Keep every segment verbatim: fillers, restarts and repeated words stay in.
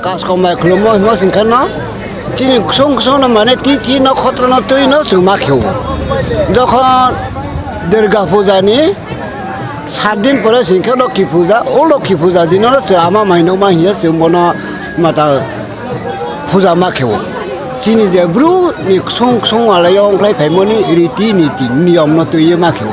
Kaskong bai khulummo himo singkha no, chini kusung kusung no mane twi twi no khotro no twi no chwng ma khe o. Jokhon Durga puja ni sat din pore singkha Lokhi puja, o Lokhi puja dino no chwng ama mai nokma hiya chwng bono mata puja ma khe o. Chini je bru ni kusung kusung alai o ongkhlai phaimani riti niti niyom no twi ma khe o.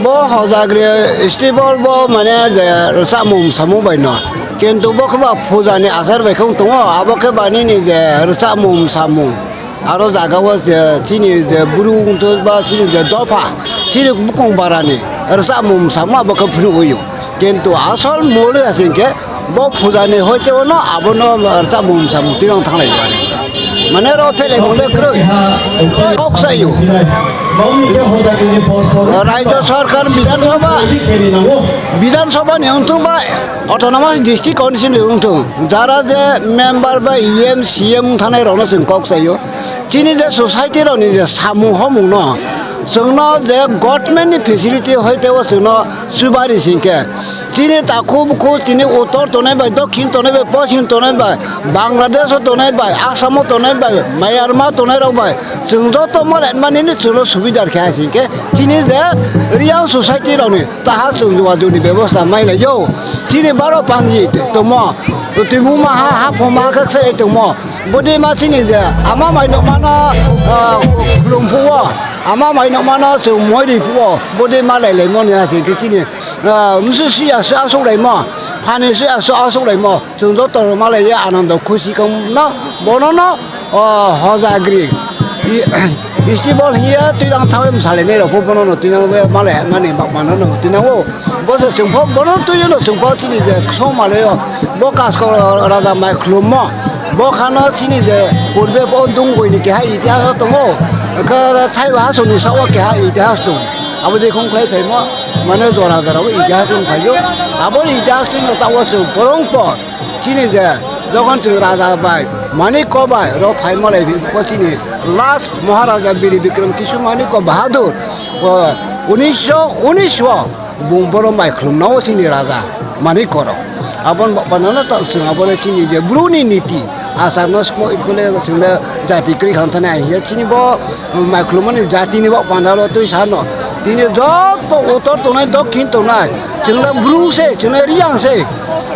Bo hojagri festival bo mane je rwchapmung samung bai no. Kintu bo khe ba puja ni achar bai khe wng tongo, abo khe ba nini je rwchapmung samung. Aro jaga o je chini je buru wngthu ba chini je dopha, chini bukung bara ni rwchapmung samung abo khe phunuk o. Kintu asol mole asing khe bo puja ni hoite ono abono rwchapmung samung twi rong thanglai mani. Mane ro phelai mole kwrwi. Kok sayo. Rajya Sarkar Bidhan Sabha, Bidhan Sabha ni wngthung ba Autonomous District Council ni wngthung. Jara je member ba E M, C M thanai rokno chwng kok sayo. Chini je society rokni je samung homung no, chwngno je government ni facility hoite o chwngno chubari singkhe, chini takhu bukhu, chini uttor tonai bai, dokhin tonai bai, poschim tonai bai, Bangladesh o tonai bai, Assam o tonai bai, Myanmar tonai rok bai, chwng joto mole mani ni chwngno subidar khe hai singkhe, chini je real society rokni taha chwng jogajogni bebosta mai lai o. Chini baro panji tongmo, twi buma ha, ha phoma khe khlai tongmo. Bodi ma chini je ama mai nokmano, ah, khulum phuo, ama mai nokmano chwng moi ri phuo, bodi ma lai lai moni asing khe chini, ah, msu si asuk lai mo, phani si asuk asuk lai mo, chwng joto ma lai ye anando khusi kong no, bono no, oh, hojagri. I, festival hiya twi dang thawi msalai nai rok pho bono no twi nang ma lai mani bak mano no twi nang o. Bo se chwng pho bono twi no chwng pho chini je song malai o. Bo kasko raja mai khulummo. Bo khano chini je purbe bo Dunggoi ni keha itihas tongo. Khe Thaiba hasong ni sao keha itihas tongo. Abo je khong khlai phaimo, mane jora jora bo itihas wng phaio. Abo itihas ni tao chwng porong por. Chini je, jokhon chwng raja bai, Manikko bai, rok phaima lai phi, bo chini last Maharaja Biri Bikram Kisu Manikko Bahadur, o, unisho unis o, bung borom bai khulumna o chini raja Manikko rok. Abon ba, banana ta chwng abole chini je, bru ni niti, asar no simo ikole chwng le jati kri khan thani ahi, chini bo, Mai khulumani jatini bo pandalo twi sano. Tini joto uttor tongnai, dokhin tongnai. Chwngno bru se, chwngno riyang se.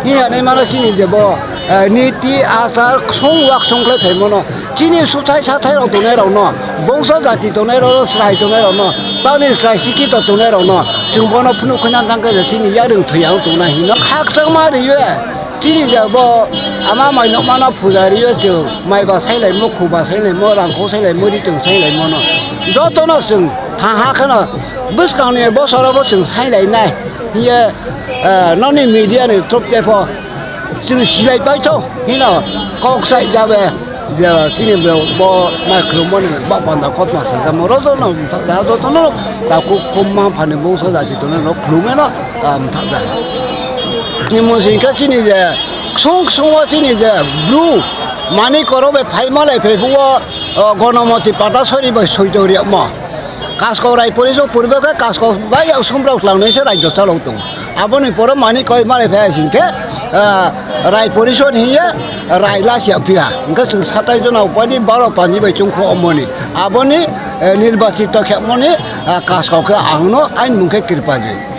Hiya nai mano chini je bo, eh, niti, achar, song wak song khlai phaimano. Chini suthai sathai rok tongnai rokno, bongso jati tongnai rokno, chwrai tongnai rokno, tamni chwrai sikito tongnai rokno, chwng bono phunuk khwna tangkhe je chini yarwng thwi ang tongnai hino khakchangma riyo. Chini je bo ama mai nokmano puja rio chwng, mai ba sai laimo, khu ba sai laimo, rangkho sai laimo, ritwng sai laimo no. Joto no chwng thaha kheno bwskang ni bosoro bo chwng sai lai nai. Hiye, eh, noni media ni through te pho chwng silai pai tho hino kok sai jabe je chini bo, bo mai khulumani ba panda kotma sa jamo ro jono ta joto no ta ku khum ma phani bongso jati tono no khulume no. Ah, mthakjak. Ni mung sing khe chini je ksung ksung o chini je bru mani koro bai phai malai phai phuo, o, Gonomoti Patasori bai soito riakmo. Kaskau Rai Porisok purbe khe Kaskau bai yak sumbrok tlangnai se rajyo chalok tong. Aboni poro mani koi malai phai sing khe, ah, Rai Porisok hiye Rai lasia phiya. Hingkhe chwng satai jona upadi baro panji bai chungkho omoni. Aboni, eh, nirbachito khemoni, ah, Kaskau khe angno ain mung khe Kripaji.